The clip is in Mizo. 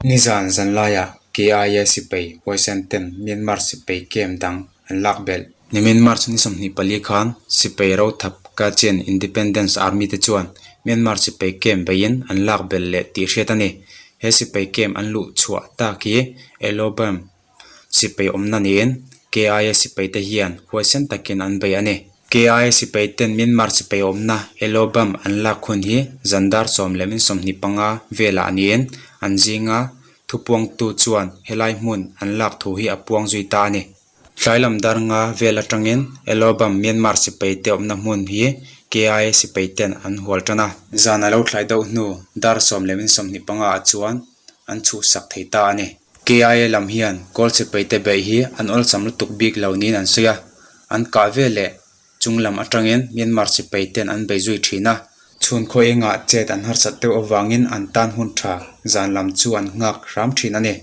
Nizan zanlaiah KIA sipai huaisen ten Myanmar sipai camp dang an lak belh. Nimin March ni 24 khan sipai rothap Kachin Independence Army te chuan Myanmar sipai camp beiin an lak belh leh tih hriat a ni. He sipai camp an luh chhuah tak hi Elobam sipai awmna niin KIA sipai te hian huaisen takin an bei a ni. KIA sipai ten Myanmar sipai awmna Elobam an lak hun hi zan dar 10 leh min 25 velah niin an zinga thupuangtu chuan helai hmun an lak thu hi a puang zui ta a ni. Tlai lam dar nga vel atangin Elobam Myanmar sipai te awmna hmun hi KIA sipai ten an hual tan a. Zan a lo thlai deuh hnu dar 10 leh min 25 ah chuan an chhuhsak thei ta a ni. KIA lam hian kawl sipai te beih hi an awlsam lutuk bik lo niin an sawi a. An kah veleh chung lam atangin Myanmar sipai ten an bei zui thin a. Chhun khaw engah chet an harsat deuh avangin an tan hun tha zan lam chu an nghak hram thin a ni.